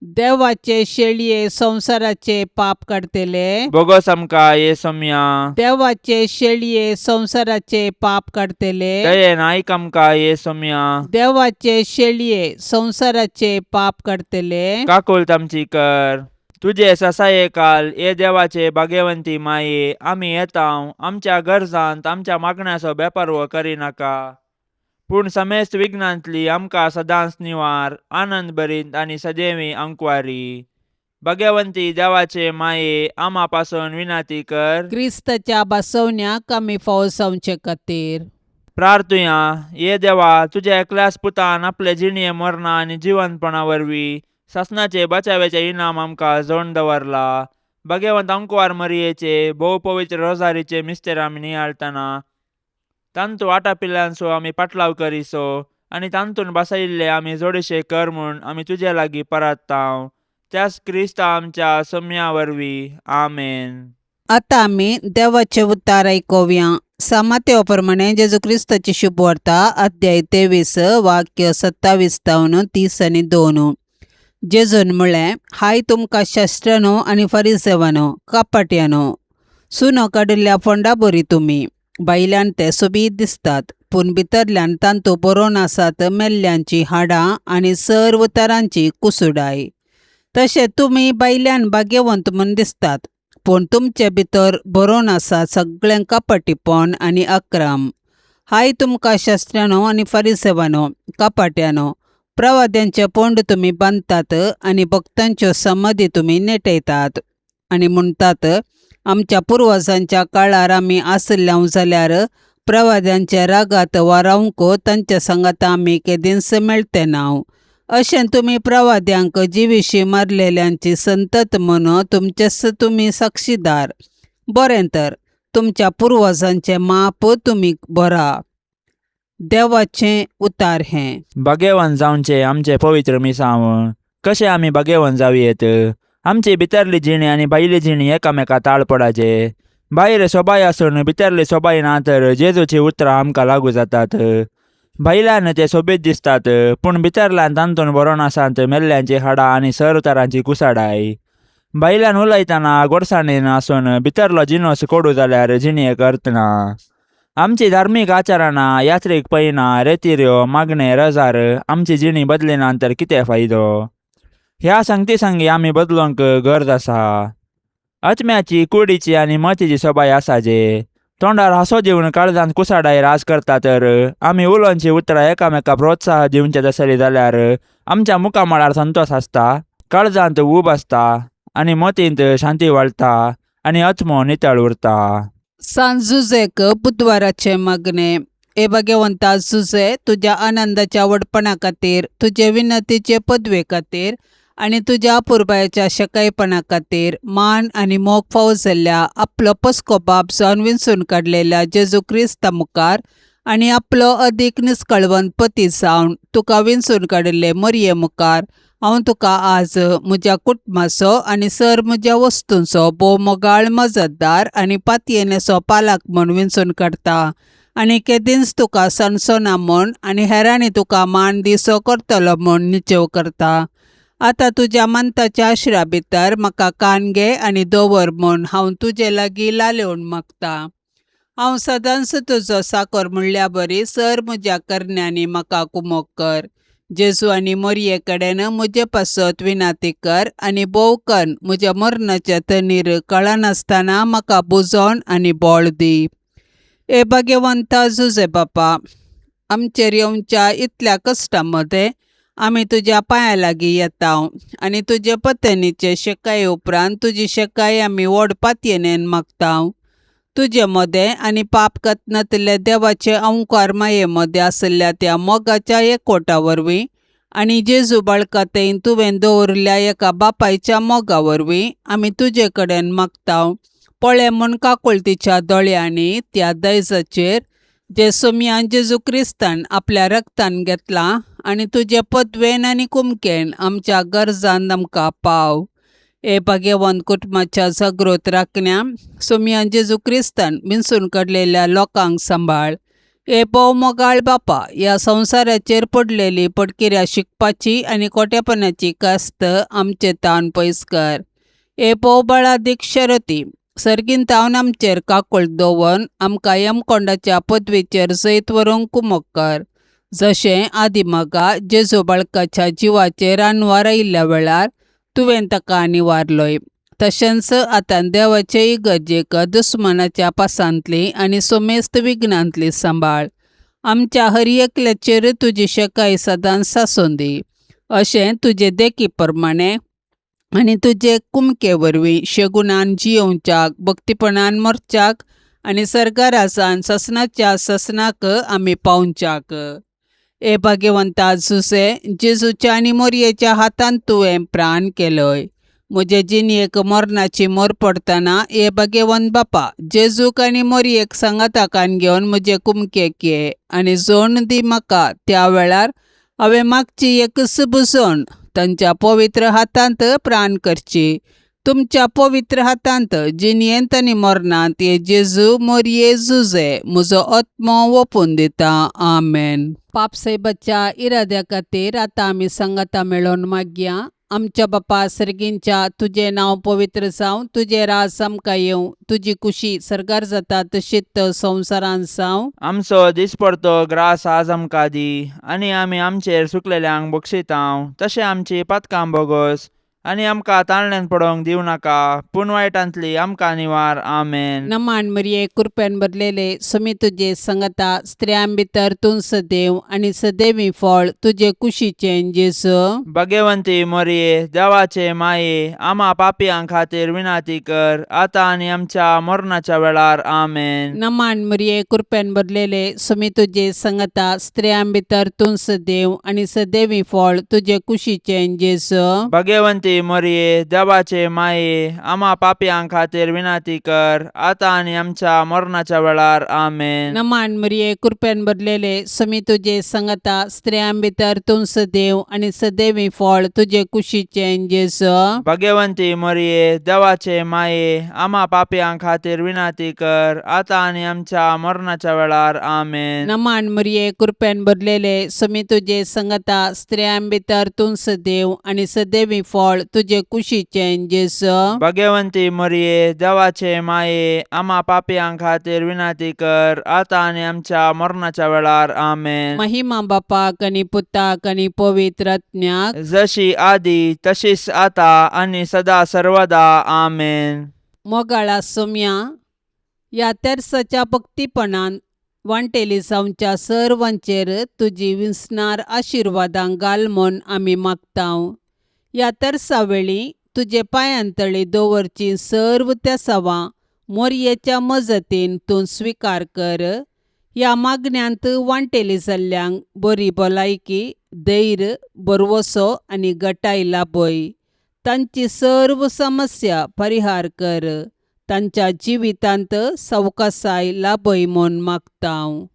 देवाचे शेळये संवसाराचे पाप काडटले, बोगस आमकां ये सोम्या। देवाचे शेळये संवसाराचे पाप काडटले, दयेन आयक आमकां ये सोम्या। देवाचे शेळये संवसाराचे पाप काडटले, काकुळट आमची कर। तुजे ससाये काल ये देवाचे भाग्यवंती माये, आमी येता आमच्या गरजांत आमच्या मागण्याचो बेपारवो करिनाका, पूण समेस्त विघ्नांतली आमकां सदांच निवार, आनंद भरीत आनी सदैवी अंकवारी। भाग्यवंती देवाचे माये, आमा पासून विनाती कर। क्रिस्ताच्या बसवण्याक आमी फावो जावचे खातीर प्रार्थुया। ये देवा, तुज्या एकल्याच पुतान आपले जिणये मरणा आनी जिवंतपणा वरवीं सासणाचे बचाव्याचे इनाम आमकां जोडून दवरला। भाग्यवंत अंकवार मरियेचे भोव पवित्र रोजारीचे मिस्तेर आमी नियाळटना तांतू आटापिल्ल्यांचो आमी पाटलाव करिसो आनी तांतून बसयिल्ले आमी जोडीशे कर म्हूण आमी तुजे लागीं परत्तांव, त्याच क्रिस्ता आमच्या सम्या वरवीं, आमेन। आतां आमी देवाचें उतार आयकुया। सामातेवा प्रमाणे जेजू क्रिस्ताची शुभवार्ता अध्याय 23 वाक्य 27 तावन 30 आनी 2। जेजून म्हळें, हाय तुमकां शास्त्रानो आनी फरिसेवानो, कपाट्यानो, सुनो काडिल्ल्या फोंडा बरी तुमी, भायल्यान ते सोबीत दिसतात पूण भितरल्यान तांतू बरोवन आसात मेल्ल्यांचीं हाडां आनी सर्व तरांची कुसुडाय। तशें तुमी भायल्यान भाग्यवंत म्हूण दिसतात पूण तुमचे भितर बरोवन आसा सगळें कपटीपण आनी अक्रम। हाय तुमकां शास्त्रानो आनी फरिसेवानो, कपाट्यानो, प्रवाद्यांचे पोंड तुमी बांदतात आनी भक्तांच्यो समाधी तुमी नेटयतात आनी म्हणटात, आमच्या पुर्वजांच्या काळार आमी आशिल्ले जाल्यार प्रवाद्यांच्या रागात वारावंक तांच्या सांगाता आमी केदींच मेळटे ना। अशें तुमी प्रवाद्यांक जिविशी मारलेल्यांची संतत म्हूण तुमचेच तुमी साक्षीदार। बरें तर तुमच्या पुर्वजांचें माप तुमी भरा। देवाचें उतार हें. भाग्यवान जावचें आमचें पवित्र मिसांव. कशें आमी भाग्यवान जावयेत? आमची भितरली जिणी आनी भायली जिणी एकामेका ताळ पडाचे. भायर सोबाय आसून भितरली सोबाय ना तर जेजूची उतरां आमकां लागू जातात. भायल्यान ते सोबीत दिसतात पूण भितरल्यान तांतून बरोवन आसात मेल्ल्यांची हाडां आनी सर तरांची कुसाडाय. भायल्यान उलयतना गोडसाणेन आसून भितरलो जिनोस कोडू जाल्यार जिणेक अर्थ ना. आमची धार्मीक आचरणां, यात्रीक पयणां, रेतिऱ्यो, मागणें, रजार आमची जिणी बदलिना तर कितें फायदो? ह्या सांगती सांगी आमी बदलूंक गरज आसा. आत्म्याची, कुडीची आनी मतीची सोबाय आसा जे तोंडार हांसो दिवन काळजांत कुसाडाय राज करता तर आमी उलोवची उतरां एकामेका प्रोत्साह दिवचे तसली जाल्यार आमच्या मुखामळार संतोश आसता, काळजांत ऊब आसता आनी मतींत शांती वाडटा आनी आत्मो नितळ उरता. सांत जुजेक बुधवाराचें मागणें. हे भाग्यवंता जुजे, तुज्या आनंदाच्या व्हडपणा खातीर, तुजे विनंतीचे पदवे खातीर आनी तुज्या पुरबायेच्या शकायपणा खातीर मान आनी मोग फावो जाल्ल्या आपलो पस्को बाप जावन विंचून काडलेल्या जेजू क्रिस्ता मुखार आनी आपलो अदीक निस्कळवंत पती जावन तुका विंचून काडिल्ले मोरये मुखार हांव तुका आज म्हज्या कुटुंबाचो आनी सर म्हज्या वस्तूंचो भोव मोगाळ मजतदार आनी पातयेनेचो पालक म्हूण विंचून काडटा आनी केदींच तुका सणसना म्हूण आनी हेरांनी तुका मान दिसो करतलो म्हूण निचेव करता. आतां तुज्या मंताच्या आश्रा भितर म्हाका कान घे आनी दवर म्हूण हांव तुजे लागीं लालेवन मागता. हांव सदांच तुजो साकर म्हणल्या बरी सर म्हज्या करण्यांनी म्हाका कुमोक कर. जेजू आनी मोरये कडेन म्हजे पासत विनाती कर आनी भोव कन्न म्हज्या मरणाच्या तणीर कळनासतना म्हाका बुजोवन आनी बळ दी. हे भाग्यवंता जुजे बापा, आमचेर येवच्या इतल्या कश्टां मदें आमी तुज्या पांयां लागीं येता आनी तुजे पत्नीचे शेकाये उपरांत तुजी शेकाय आमी व्हड पातयेनेन मागता. तुजे मदें आनी पाप कतनातल्या देवाचे अंकार माये मदें आशिल्ल्या त्या मोगाच्या एकवटा वरवीं आनी जेजू बाळकातेन तुवें दवरिल्ल्या एका बापायच्या मोगा वरवीं आमी तुजे कडेन मागता. पळय म्हूण काकुळतीच्या दोळ्यांनी त्या दैजाचेर जे सोमयान जेजू क्रिस्तान आपल्या रक्तान घेतलां आनी तुजे पदवेन आनी कुमकेन आमच्या गरजान आमकां पाव. हे भाग्यवंत कुटुंबाच्या जागृत राखण्या सोमयान जेजू क्रिस्तान विंचून काडलेल्या लोकांक सांबाळ. हे भोव मोगाळ बापा, ह्या संवसाराचेर पडलेली पडकिऱ्या शिकपाची आनी कोट्यापणाची कास्त आमचे ताण पयस कर. हे भोव बळादीक शरती सर्गीन तावन आमचेर काकूळ दवरून आमकां यमकोंडाच्या पदवेचेर जैत व्हरूंक कुमक कर. जशें आदिमगा जेजू बाळकाच्या जिवाचेर अनवार आयिल्ल्या वेळार तुवें ताका निवारलोय, तशेंच आतां देवाचे इगर्जेक दुस्मानाच्या पासांतली आनी सोमेस्त विघ्नांतली सांबाळ. आमच्या हर एकल्याचेर तुजी शकाय सदांच सासून दी. अशें तुजे देखी प्रमाणे आनी तुजे कुमके वरवीं शेगुणान जियोवच्याक, भक्तीपणान मरच्याक आनी सर्गारासान ससनाच्या ससनाक आमी पावच्याक. हे भाग्यवंता जुसे, जेजूच्या आनी मोरयेच्या हातान तुवें प्राण केलोय. म्हजे जिणेक मरणाची मोर पडटना हे भाग्यवंत बापा, जेजूक आनी मोरयेक सांगाता कान घेवन म्हजे कुमकेक ये आनी जोण दी म्हाका. त्या वेळार हांवें मागची एकच बुजोवन तांच्या पवित्र हातांत प्राण करची. तुमच्या पवित्र हातांत जिणेंत आनी मरणांत हे जेजू मोरये जुजे म्हजो आत्मो ओपून दिता. आमेन. पापसाहेबाच्या इराद्या खातीर आतां आमी सांगाता मेळोवन मागया. आमच्या बापा सर्गींच्या, तुजें नांव पवित्र जावं, तुजें राज आमकां येवं, तुजी कुशी सर्गार जाता तशीच संवसारांत जावं. आमचो दिसपडतो ग्रास आज आमकां दी आनी आमी आमचेर सुकलेल्यांक बक्षितांव तशें आमची पातकां बोगस आनी आमकां ताळण्यान पडोवंक दिवं नाका पूण वायटांतली आमकां निवार. आमेन. नमान मरिये, कृपेन भरलेले, सुमी तुजे संगता, स्त्रियां भितर तूं सदैव आनी सदैवी फळ तुजे कुशीचें जेजू. भाग्यवंती मोरये, देवाचे माये, आमा पापयां खातीर विनाती कर आतां आनी आमच्या मरणाच्या वेळार. आमेन. नमान मरिये, कृपेन भरलेले, सुमी तुजे संगता, स्त्रियां भितर तूं सदैव आनी सदैवी फळ तुजे कुशीचें जेजू. भाग्यवंती भगेवंती मोरये, देवाचे माये, आमा पापयां खातीर विनंती कर, आतां आनी आमच्या मरणाच्या वेळार. आमेन. नमान मरिये, कृपेन भरलेले, समी तुजे संगता, स्त्रियां भितर तूं सदैव आनी सदैवी फळ तुजे कुशीचें जेजू. भगवंती मोरये, देवाचे माये, आमा पापयां खातीर विनंती कर, आतां आनी आमच्या मरणाच्या वेळार. आमेन. नमान मरिये, कृपेन भरलेले, समी तुजे संगता, स्त्रियां भितर तूं सदैव आनी सदैवी फळ तुजे कुशीचें जेजू. भगवंती मोरये, देवाचे माये, आमा पापयां खातीर विनंती कर, आतां आनी आमच्या मरणाच्या वेळार. आमेन. महिमा बापाक आनी पुताक आनी पवित्र आत्म्याक, जशी आदी तशीच आता आनी सदा सर्वदा. आमेन. मोगाळा सोम्या, ह्या तेर्साच्या भक्तीपणान वांटेली जावच्या सर्वांचेर तुजी विसणार आशिर्वादां घाल म्हूण आमी मागतांव. ह्या तेर्सा वेळी तुजे पांयांतळी दवरची सर्व तेसावां मोरयेच्या मजतीन तूं स्विकार कर. ह्या मागण्यांत वांटेली जाल्ल्यांक बरी भलायकी, धैर्य, भरवसो आनी गटाय लाभय. तांची सर्व समस्या परिहार कर. तांच्या जिवितांत सवकासाय लाभय म्हूण मागतांव.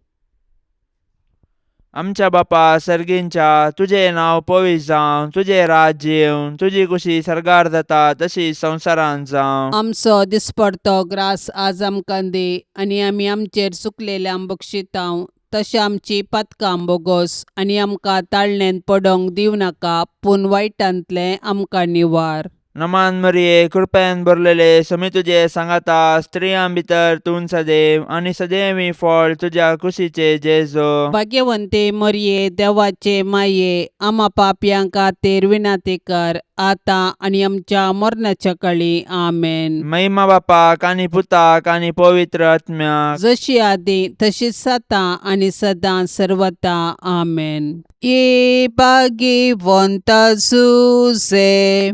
आमच्या बापा सर्गींच्या, तुजें नांव पवित्र जावं, तुजें राज्य येवं, तुजी कुशी सर्गार जाता तशी संवसारांत जावं. आमचो दिसपडतो ग्रास आज आमकां दी आनी आमी आमचेर चुकलेल्यांक बक्षितांव तशें आमची पातकां बोगोस आनी आमकां ताळणेंत पडोंक दिवं नाका, पूण वायटांतलें आमकां निवार. नमान मरिये, कृपेन भरलेले, समी तुजे सांगाता, स्त्रियां भितर तूं सदैव आनी सदैवी फळ तुज्या कुशीचे जेजो. भाग्यवंते मरिये, देवाचे माये, आमा पापयां खातीर विनंती कर, आतां आनी आमच्या मरणाच्या कळी. आमेन. महिमा बापाक आनी पुताक आनी पवित्र आत्म्याक, जशी आदी तशीच आतां आनी सदां सर्वता. आमेन. ये भाग्यवंत जुजे,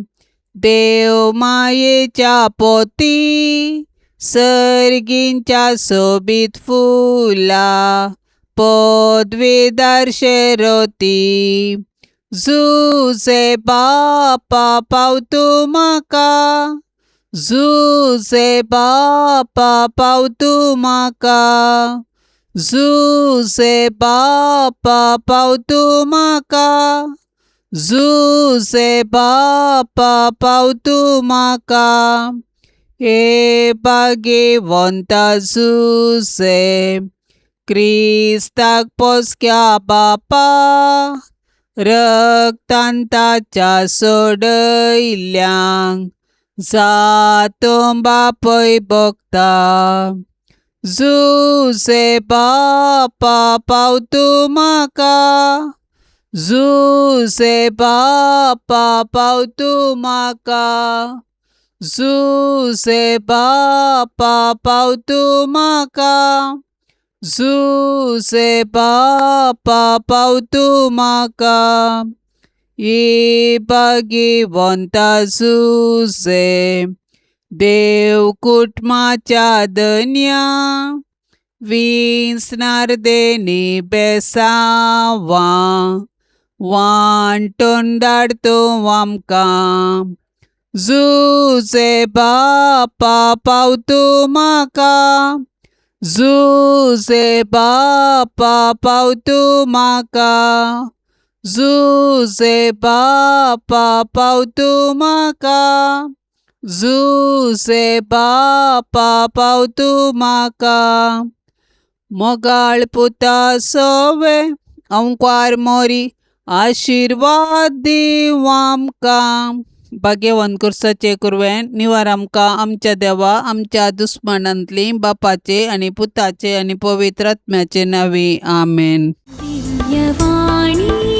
देव मायेच्या पोती, सर्गींच्या सोबीत फुला पदवीदार शेरोती. जुजे बापा पावतू म्हाका, जुजे बापा पावतू म्हाका, जुजे बापा पावतू म्हाका, जुजे बापा पावतू म्हाका. हे भाग्यवंता जुजे, क्रिस्ताक पोसक्या बापा, रक्तान ताच्या सोडयल्ल्यांक जातूं बापय भोगता. जुजे बापा पावतू म्हाका, जुजे बापा पावतू म्हाका, जुजे बापा पावतू म्हाका, जुजे बापा पावतू म्हाका. ये भाग्यवंता जुजे, देव कुटुंबाच्या धन्या, विसणार देणी बेसांवां वांटून धाड तूं आमकां. जुजे बापा पावतू म्हाका, जुजे बापा पावतू म्हाका, जुजे बापा पावतू म्हाका, जुजे बापा पावतू म्हाका. मोगाळ पुता सोवे अंकवार मोरी, आशिर्वाद दीव आमकां. भाग्यवंत कुर्साचे कुरवेन निवार आमकां आमच्या देवा आमच्या दुस्मानांतली, बापाचे आनी पुताचे आनी पवित्र आत्म्याचे नांवी. आमेन. दिव्यवाणी.